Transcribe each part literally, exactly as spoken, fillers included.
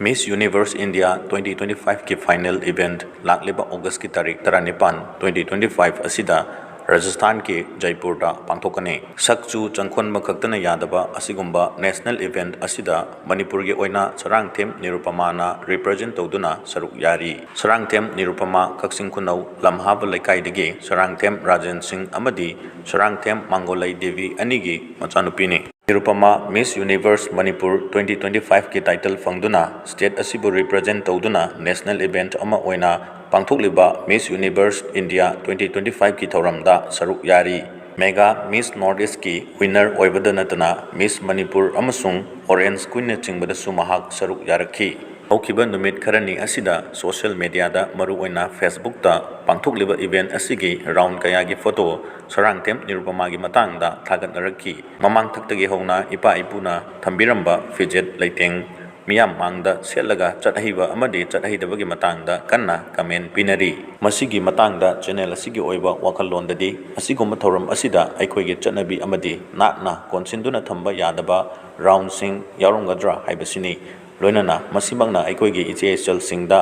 Miss Universe India twenty twenty-five ꯀꯤ final event ꯂꯥꯛꯂꯤꯕ August ꯀꯤ ꯇꯥꯔꯤꯛ ꯇꯔꯥꯅꯤꯄꯥꯟ, twenty twenty-five ꯑꯁꯤꯗ ꯔꯥꯖꯁꯊꯥꯟꯒꯤ ꯖꯥꯏꯄꯨꯔꯗ ꯄꯥꯡꯊꯣꯛꯀꯅꯤ꯫ ꯁꯛꯆꯨ ꯆꯪꯈꯣꯟꯕ ꯈꯛꯇꯅ ꯌꯥꯗꯕ ꯑꯁꯤꯒꯨꯝꯕ national event ꯑꯁꯤꯗ ꯃꯅꯤꯄꯨꯔꯒꯤ ꯑꯣꯏꯅ ꯁꯔꯥꯡꯊꯦꯝ ꯅꯤꯔꯨꯄꯃꯥꯅ represent ꯇꯧꯗꯨꯅ ꯁꯔꯨꯛ ꯌꯥꯔꯤ꯫ ꯁꯔꯥꯡꯊꯦꯝ ꯅꯤꯔꯨꯄꯃꯥ ꯀꯛꯆꯤꯡ ꯈꯨꯅꯧ ꯂꯝꯍꯥꯕ ꯂꯩꯀꯥꯏꯗꯒꯤ ꯁꯔꯥꯡꯊꯦꯝ ꯔꯥꯖꯦꯟ ꯁꯤꯡ ꯑꯃꯗꯤ ꯁꯔꯥꯡꯊꯦꯝ ꯃꯥꯡꯒꯣꯂꯩ ꯗꯦꯕꯤ ꯑꯅꯤꯒꯤ ꯃꯆꯥꯅꯨꯄꯤꯅꯤ꯫ Nirupama Miss Universe Manipur twenty twenty-five ꯀꯤ title ꯐꯪꯗꯨꯅ state ꯑꯁꯤꯕꯨ represent ꯇꯧꯗꯨꯅ national event ꯑꯃ ꯑꯣꯏꯅ ꯄꯥꯡꯊꯣꯛꯂꯤꯕ Miss Universe India twenty twenty-five ꯀꯤ ꯊꯧꯔꯝꯗ ꯁꯔꯨꯛ ꯌꯥꯔꯤ꯫ Mega Miss North East ꯀꯤ winner ꯑꯣꯏꯕꯗ ꯅꯠꯇꯅ Miss Manipur ꯑꯃꯁꯨꯡ Orange Queen ꯅꯆꯤꯡꯕꯗꯁꯨ ꯃꯍꯥꯛ ꯁꯔꯨꯛ ꯌꯥꯔꯛꯈꯤ꯫ ꯍꯧꯈꯤꯕ ꯅꯨꯃꯤꯠ ꯈꯔꯅꯤ ꯑꯁꯤꯗ social media ꯗ, ꯃꯔꯨꯑꯣꯏꯅ Facebook ꯇ ꯄꯥꯡꯊꯣꯛꯂꯤꯕ event ꯑꯁꯤꯒꯤ round ꯀꯌꯥꯒꯤ photo ꯁꯔꯥꯡꯊꯦꯝ ꯅꯤꯔꯨꯄꯃꯥꯒꯤ ꯃꯇꯥꯡꯗ ꯊꯥꯒꯠꯅꯔꯛꯈꯤ꯫ ꯃꯃꯥꯡꯊꯛꯇꯒꯤ ꯍꯧꯅ ꯏꯄꯥ ꯏꯄꯨꯅ ꯊꯝꯕꯤꯔꯝꯕ ꯐꯤꯖꯦꯠ ꯂꯩꯇꯦꯡ, ꯃꯤꯌꯥꯝ ꯃꯥꯡꯗ ꯁꯦꯠꯂꯒ ꯆꯠꯍꯩꯕ ꯑꯃꯗꯤ ꯆꯠꯍꯩꯗꯕꯒꯤ ꯃꯇꯥꯡꯗ ꯀꯟꯅ comment ꯄꯤꯅꯔꯤ꯫ ꯃꯁꯤꯒꯤ ꯃꯇꯥꯡꯗ channel ꯑꯁꯤꯒꯤ ꯑꯣꯏꯕ ꯋꯥꯈꯜꯂꯣꯟꯗꯗꯤ, ꯑꯁꯤꯒꯨꯝꯕ ꯊꯧꯔꯝ ꯑꯁꯤꯗ ꯑꯩꯈꯣꯏꯒꯤ ꯆꯠꯅꯕꯤ ꯑꯃꯗꯤ ꯅꯥꯠꯅ ꯀꯣꯟꯁꯤꯟꯗꯨꯅ ꯊꯝꯕ ꯌꯥꯗꯕ round ꯁꯤꯡ ꯌꯥꯎꯔꯝꯒꯗ꯭ꯔꯥ ꯍꯥꯏꯕꯁꯤꯅꯤ꯫ ꯂꯣꯏꯅꯅ ꯃꯁꯤꯃꯛꯅ ꯑꯩꯈꯣꯏꯒꯤ ꯏꯆꯦ ꯏꯆꯜꯁꯤꯡꯗ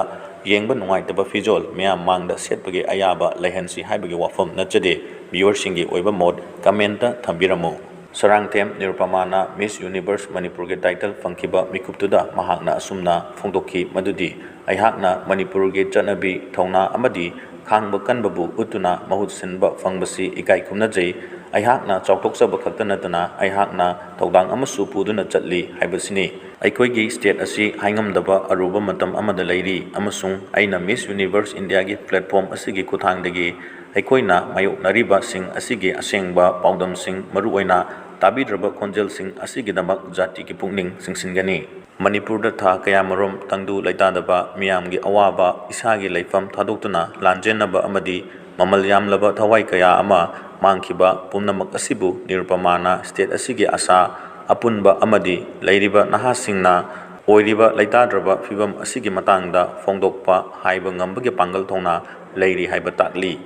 ꯌꯦꯡꯕ ꯅꯨꯡꯉꯥꯏꯇꯕ ꯐꯤꯖꯣꯜ ꯃꯤꯌꯥꯝ ꯃꯥꯡꯗ ꯁꯦꯠꯄꯒꯤ ꯑꯌꯥꯕ ꯂꯩꯍꯟꯁꯤ ꯍꯥꯏꯕꯒꯤ ꯋꯥꯐꯝ ꯅꯠꯆꯗꯦ꯫ Viewer ꯁꯤꯡꯒꯤ ꯑꯣꯏꯕ ꯃꯣꯠ comment ꯇ ꯊꯝꯕꯤꯔꯝꯃꯨ꯫ ꯁꯔꯥꯡꯊꯦꯝ ꯅꯤꯔꯨꯄꯃꯥꯅ Miss Universe ꯃꯅꯤꯄꯨꯔꯒꯤ title ꯐꯪꯈꯤꯕ ꯃꯤꯀꯨꯞꯇꯨꯗ ꯃꯍꯥꯛꯅ ꯑꯁꯨꯝꯅ ꯐꯣꯡꯗꯣꯛꯈꯤ ꯃꯗꯨꯗꯤ, "ꯑꯩꯍꯥꯛꯅ ꯃꯅꯤꯄꯨꯔꯒꯤ ꯆꯠꯅꯕꯤ, ꯊꯧꯅꯥ ꯑꯃꯗꯤ ꯈꯥꯡꯕ ꯀꯟꯕꯕꯨ ꯎꯠꯇꯨꯅ ꯃꯍꯨꯠ ꯁꯤꯟꯕ ꯐꯪꯕꯁꯤ ꯏꯀꯥꯏ ꯈꯨꯝꯅꯖꯩ꯫ ꯑꯩꯍꯥꯛꯅ ꯆꯥꯎꯊꯣꯛꯆꯕ ꯈꯛꯇ ꯅꯠꯇꯅ ꯑꯩꯍꯥꯛꯅ ꯊꯧꯗꯥꯡ ꯑꯃꯁꯨ ꯄꯨꯗꯨꯅ ꯆꯠꯂꯤ ꯍꯥꯏꯕꯁꯤꯅꯤ꯫ ꯑꯩꯈꯣꯏꯒꯤ state ꯑꯁꯤ ꯍꯥꯏꯉꯝꯗꯕ ꯑꯔꯨꯕ ꯃꯇꯝ ꯑꯃꯗ ꯂꯩꯔꯤ, ꯑꯃꯁꯨꯡ ꯑꯩꯅ Miss Universe India ꯒꯤ platform ꯑꯁꯤꯒꯤ ꯈꯨꯠꯊꯥꯡꯗꯒꯤ ꯑꯩꯈꯣꯏꯅ ꯃꯥꯌꯣꯛꯅꯔꯤꯕꯁꯤꯡ ꯑꯁꯤꯒꯤ ꯑꯁꯦꯡꯕ ꯄꯥꯎꯗꯝꯁꯤꯡ, ꯃꯔꯨꯑꯣꯏꯅ ꯇꯥꯕꯤꯗ꯭ꯔꯕ ꯈꯣꯟꯖꯦꯜꯁꯤꯡ ꯑꯁꯤꯒꯤꯗꯃꯛ ꯖꯥꯇꯤꯒꯤ ꯄꯨꯛꯅꯤꯡ ꯆꯤꯡꯁꯤꯟꯒꯅꯤ꯫ ꯃꯅꯤꯄꯨꯔꯗ ꯊꯥ ꯀꯌꯥꯃꯔꯨꯝ ꯇꯪꯗꯨ ꯂꯩꯇꯥꯗꯕ, ꯃꯤꯌꯥꯝꯒꯤ ꯑꯋꯥꯕ, ꯏꯁꯥꯒꯤ ꯂꯩꯐꯝ ꯊꯥꯗꯣꯛꯇꯨꯅ ꯂꯥꯟꯖꯦꯟꯅꯕ ꯑꯃꯗꯤ ꯃꯃꯜ ꯌꯥꯝꯂꯕ ꯊꯋꯥꯏ ꯀꯌꯥ ꯑꯃ ꯃꯥꯡꯈꯤꯕ ꯄꯨꯝꯅꯃꯛ ꯑꯁꯤꯕꯨ ꯅꯤꯔꯨꯄꯃꯥꯅ state ꯑꯁꯤꯒꯤ ꯑꯁꯥ, ꯑꯄꯨꯟꯕ ꯑꯃꯗꯤ ꯂꯩꯔꯤꯕ ꯅꯍꯥꯁꯤꯡꯅ ꯑꯣꯏꯔꯤꯕ ꯂꯩꯇꯥꯗ꯭ꯔꯕ ꯐꯤꯕꯝ ꯑꯁꯤꯒꯤ ꯃꯇꯥꯡꯗ ꯐꯣꯡꯗꯣꯛꯄ ꯍꯥꯏꯕ ꯉꯝꯕꯒꯤ ꯄꯥꯡꯒꯜ ꯊꯧꯅꯥ ꯂꯩꯔꯤ ꯍꯥꯏꯕ ꯇꯥꯛꯂꯤ"꯫